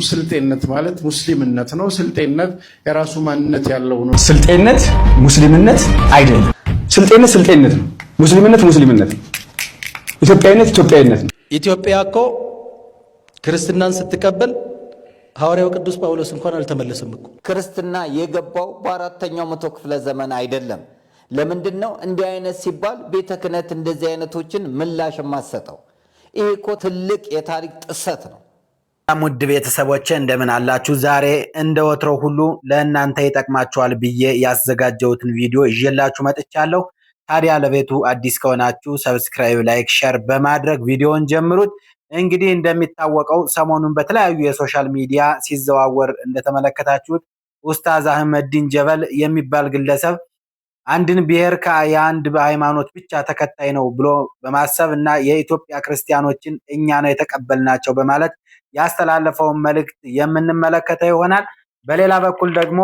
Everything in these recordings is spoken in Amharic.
ስልጤነት ማለት ሙስሊምነት ነው። ስልጤነት የራሱ ማንነት ያለው ነው። ስልጤነት ሙስሊምነት አይደለም። ስልጤነት ስልጤነት ነው። ሙስሊምነት ሙስሊምነት ነው። ኢትዮጵያዊነት ኢትዮጵያዊነት ነው። ኢትዮጵያ እኮ ክርስትናን ስትቀበል ሐዋርያው ቅዱስ ጳውሎስ እንኳን አልተመለሰም እኮ። ክርስትና የገባው በአራተኛው መቶ ክፍለ ዘመን አይደለም። ለምንድን ነው እንዲህ አይነት ሲባል ቤተ ክህነት እንደዚህ አይነቶችን ምላሽ የማትሰጠው? ይሄ እኮ ትልቅ የታሪክ ጥሰት ነው። ውድ ቤተሰቦቼ እንደምን አላችሁ? ዛሬ እንደ ወትሮው ሁሉ ለእናንተ ይጠቅማችኋል ብዬ ያዘጋጀሁትን ቪዲዮ ይዤላችሁ መጥቻለሁ። ታዲያ ለቤቱ አዲስ ከሆናችሁ subscribe፣ like፣ share በማድረግ ቪዲዮውን ጀምሩት። እንግዲህ እንደሚታወቀው ሰሞኑን በተለያዩ የ social media ሲዘዋወር እንደተመለከታችሁት ኡስታዝ አህመዲን ጀበል የሚባል ግለሰብ አንድን ብሔር የአንድ ሃይማኖት ብቻ ተከታይ ነው ብሎ በማሰብ እና የኢትዮጵያ ክርስቲያኖችን እኛ ነው የተቀበልናቸው በማለት ያስተላለፈውን መልእክት የምንመለከተው ይሆናል። በሌላ በኩል ደግሞ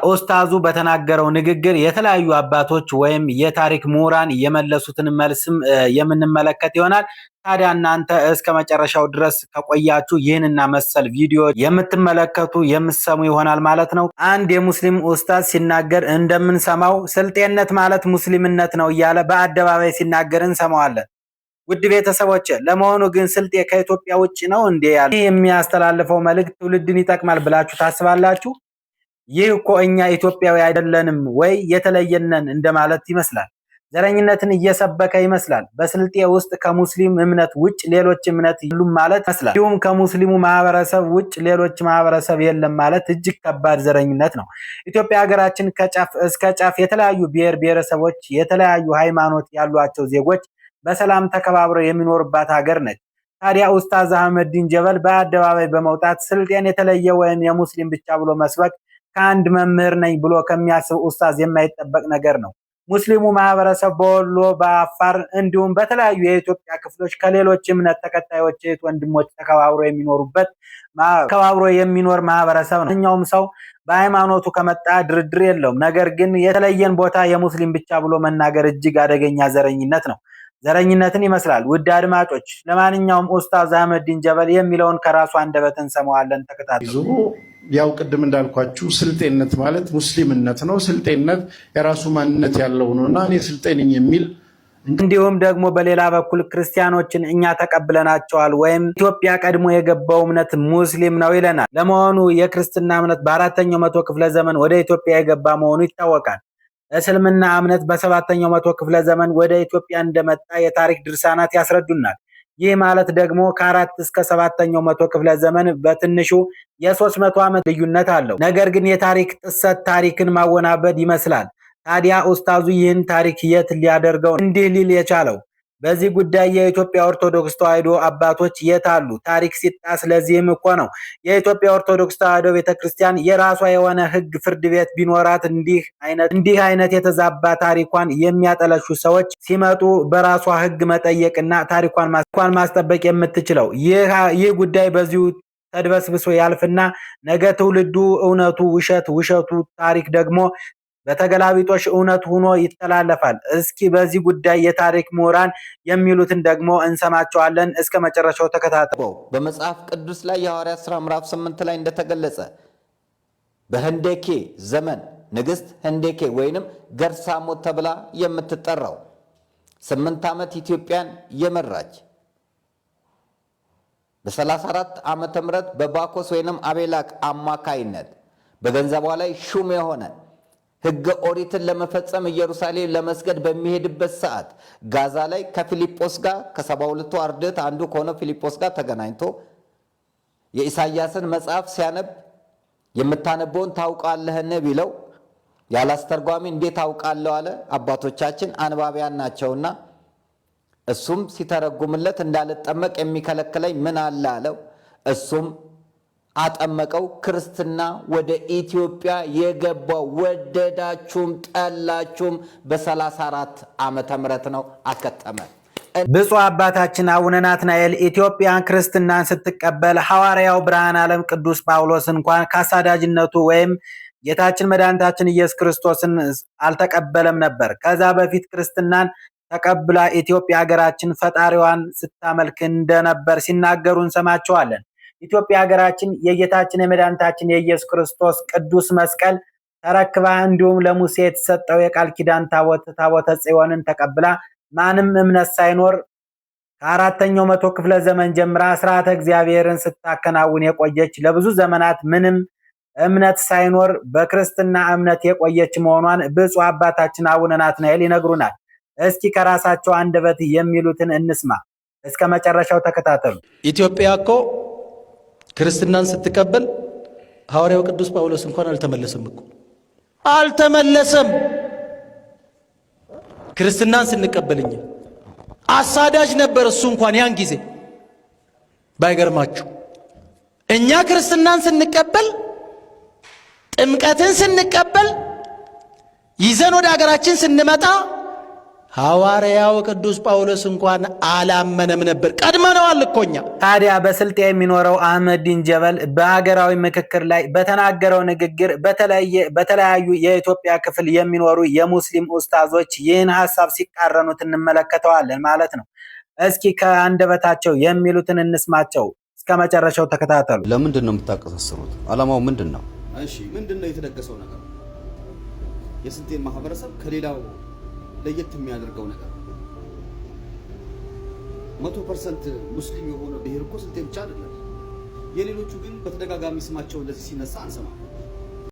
ኡስታዙ በተናገረው ንግግር የተለያዩ አባቶች ወይም የታሪክ ምሁራን የመለሱትን መልስም የምንመለከት ይሆናል። ታዲያ እናንተ እስከ መጨረሻው ድረስ ከቆያችሁ ይህንና መሰል ቪዲዮ የምትመለከቱ የምትሰሙ ይሆናል ማለት ነው። አንድ የሙስሊም ኡስታዝ ሲናገር እንደምንሰማው ስልጤነት ማለት ሙስሊምነት ነው እያለ በአደባባይ ሲናገር እንሰማዋለን። ውድ ቤተሰቦች፣ ለመሆኑ ግን ስልጤ ከኢትዮጵያ ውጭ ነው እንዴ? ያለ ይህ የሚያስተላልፈው መልእክት ትውልድን ይጠቅማል ብላችሁ ታስባላችሁ? ይህ እኮ እኛ ኢትዮጵያዊ አይደለንም ወይ የተለየነን እንደማለት ይመስላል። ዘረኝነትን እየሰበከ ይመስላል። በስልጤ ውስጥ ከሙስሊም እምነት ውጭ ሌሎች እምነት የሉም ማለት ይመስላል። እንዲሁም ከሙስሊሙ ማህበረሰብ ውጭ ሌሎች ማህበረሰብ የለም ማለት እጅግ ከባድ ዘረኝነት ነው። ኢትዮጵያ ሀገራችን ከጫፍ እስከ ጫፍ የተለያዩ ብሔር ብሔረሰቦች፣ የተለያዩ ሃይማኖት ያሏቸው ዜጎች በሰላም ተከባብረው የሚኖሩባት ሀገር ነች። ታዲያ ኡስታዝ አህመዲን ጀበል በአደባባይ በመውጣት ስልጤን የተለየ ወይም የሙስሊም ብቻ ብሎ መስበክ ከአንድ መምህር ነኝ ብሎ ከሚያስብ ኡስታዝ የማይጠበቅ ነገር ነው። ሙስሊሙ ማህበረሰብ በወሎ፣ በአፋር እንዲሁም በተለያዩ የኢትዮጵያ ክፍሎች ከሌሎች እምነት ተከታዮች እህት ወንድሞች ተከባብሮ የሚኖሩበት ተከባብሮ የሚኖር ማህበረሰብ ነው። ማንኛውም ሰው በሃይማኖቱ ከመጣ ድርድር የለውም። ነገር ግን የተለየን ቦታ የሙስሊም ብቻ ብሎ መናገር እጅግ አደገኛ ዘረኝነት ነው። ዘረኝነትን ይመስላል። ውድ አድማጮች፣ ለማንኛውም ኡስታዝ አህመዲን ጀበል የሚለውን ከራሱ አንደበት እንሰማዋለን። ተከታተሉ። ይዞ ያው ቅድም እንዳልኳችሁ ስልጤነት ማለት ሙስሊምነት ነው። ስልጤነት የራሱ ማንነት ያለው ነው እና እኔ ስልጤ ነኝ የሚል እንዲሁም ደግሞ በሌላ በኩል ክርስቲያኖችን እኛ ተቀብለናቸዋል ወይም ኢትዮጵያ ቀድሞ የገባው እምነት ሙስሊም ነው ይለናል። ለመሆኑ የክርስትና እምነት በአራተኛው መቶ ክፍለ ዘመን ወደ ኢትዮጵያ የገባ መሆኑ ይታወቃል። እስልምና እምነት በሰባተኛው መቶ ክፍለ ዘመን ወደ ኢትዮጵያ እንደመጣ የታሪክ ድርሳናት ያስረዱናል። ይህ ማለት ደግሞ ከአራት እስከ ሰባተኛው መቶ ክፍለ ዘመን በትንሹ የ300 ዓመት ልዩነት አለው። ነገር ግን የታሪክ ጥሰት ታሪክን ማወናበድ ይመስላል። ታዲያ ኡስታዙ ይህን ታሪክ የት ሊያደርገው እንዲህ ሊል የቻለው? በዚህ ጉዳይ የኢትዮጵያ ኦርቶዶክስ ተዋሕዶ አባቶች የት አሉ? ታሪክ ሲጣስ ለዚህም እኮ ነው የኢትዮጵያ ኦርቶዶክስ ተዋሕዶ ቤተክርስቲያን የራሷ የሆነ ሕግ ፍርድ ቤት ቢኖራት እንዲህ አይነት የተዛባ ታሪኳን የሚያጠለሹ ሰዎች ሲመጡ በራሷ ሕግ መጠየቅና ታሪኳን ማስጠበቅ የምትችለው። ይህ ጉዳይ በዚሁ ተድበስብሶ ያልፍና ነገ ትውልዱ እውነቱ ውሸት፣ ውሸቱ ታሪክ ደግሞ በተገላቢጦሽ እውነት ሆኖ ይተላለፋል። እስኪ በዚህ ጉዳይ የታሪክ ምሁራን የሚሉትን ደግሞ እንሰማቸዋለን። እስከ መጨረሻው ተከታተሉ። በመጽሐፍ ቅዱስ ላይ የሐዋርያት ሥራ ምዕራፍ 8 ላይ እንደተገለጸ በህንዴኬ ዘመን ንግሥት ህንዴኬ ወይንም ገርሳሞት ተብላ የምትጠራው 8 ዓመት ኢትዮጵያን የመራች በ34 ዓመተ ምህረት በባኮስ ወይንም አቤላክ አማካይነት በገንዘቧ ላይ ሹም የሆነ ሕገ ኦሪትን ለመፈጸም ኢየሩሳሌም ለመስገድ በሚሄድበት ሰዓት ጋዛ ላይ ከፊልጶስ ጋር ከ72ቱ አርድእት አንዱ ከሆነ ፊልጶስ ጋር ተገናኝቶ የኢሳይያስን መጽሐፍ ሲያነብ የምታነበውን ታውቃለህን ቢለው ያላስተርጓሚ እንዴት አውቃለሁ አለ። አባቶቻችን አንባቢያን ናቸውና እሱም ሲተረጉምለት እንዳልጠመቅ የሚከለክለኝ ምን አለ አለው። እሱም አጠመቀው። ክርስትና ወደ ኢትዮጵያ የገባው ወደዳችሁም ጠላችሁም በ34 ዓመተ ምህረት ነው። አከተመ። ብፁዕ አባታችን አቡነ ናትናኤል ኢትዮጵያን ክርስትናን ስትቀበል ሐዋርያው ብርሃነ ዓለም ቅዱስ ጳውሎስ እንኳን ከአሳዳጅነቱ ወይም ጌታችን መድኃኒታችን ኢየሱስ ክርስቶስን አልተቀበለም ነበር። ከዛ በፊት ክርስትናን ተቀብላ ኢትዮጵያ ሀገራችን ፈጣሪዋን ስታመልክ እንደነበር ሲናገሩ እንሰማቸዋለን። ኢትዮጵያ ሀገራችን የጌታችን የመድኃኒታችን የኢየሱስ ክርስቶስ ቅዱስ መስቀል ተረክባ እንዲሁም ለሙሴ የተሰጠው የቃል ኪዳን ታቦት ታቦተ ጽዮንን ተቀብላ ማንም እምነት ሳይኖር ከአራተኛው መቶ ክፍለ ዘመን ጀምራ ስርዓተ እግዚአብሔርን ስታከናውን የቆየች፣ ለብዙ ዘመናት ምንም እምነት ሳይኖር በክርስትና እምነት የቆየች መሆኗን ብፁዕ አባታችን አቡነ ናትናኤል ይነግሩናል። እስኪ ከራሳቸው አንደበት የሚሉትን እንስማ። እስከ መጨረሻው ተከታተሉ። ኢትዮጵያ እኮ ክርስትናን ስትቀበል ሐዋርያው ቅዱስ ጳውሎስ እንኳን አልተመለሰም እኮ፣ አልተመለሰም። ክርስትናን ስንቀበል እኛ አሳዳጅ ነበር እሱ እንኳን ያን ጊዜ። ባይገርማችሁ እኛ ክርስትናን ስንቀበል፣ ጥምቀትን ስንቀበል፣ ይዘን ወደ ሀገራችን ስንመጣ ሐዋርያው ቅዱስ ጳውሎስ እንኳን አላመነም ነበር። ቀድመነዋል እኮ እኛ። ታዲያ በስልጤ የሚኖረው አህመዲን ጀበል በሀገራዊ ምክክር ላይ በተናገረው ንግግር በተለያዩ የኢትዮጵያ ክፍል የሚኖሩ የሙስሊም ኡስታዞች ይህን ሀሳብ ሲቃረኑት እንመለከተዋለን ማለት ነው። እስኪ ከአንደበታቸው የሚሉትን እንስማቸው። እስከ መጨረሻው ተከታተሉ። ለምንድን ነው የምታቀሳስሩት? አላማው ምንድን ነው? እሺ፣ ምንድን ነው የተደገሰው ነገር? የስልጤን ማህበረሰብ ከሌላው ለየት የሚያደርገው ነገር፣ 100% ሙስሊም የሆነ ብሔር እኮ ስልጤ ብቻ አይደለም። የሌሎቹ ግን በተደጋጋሚ ስማቸው እንደዚህ ሲነሳ አንሰማም።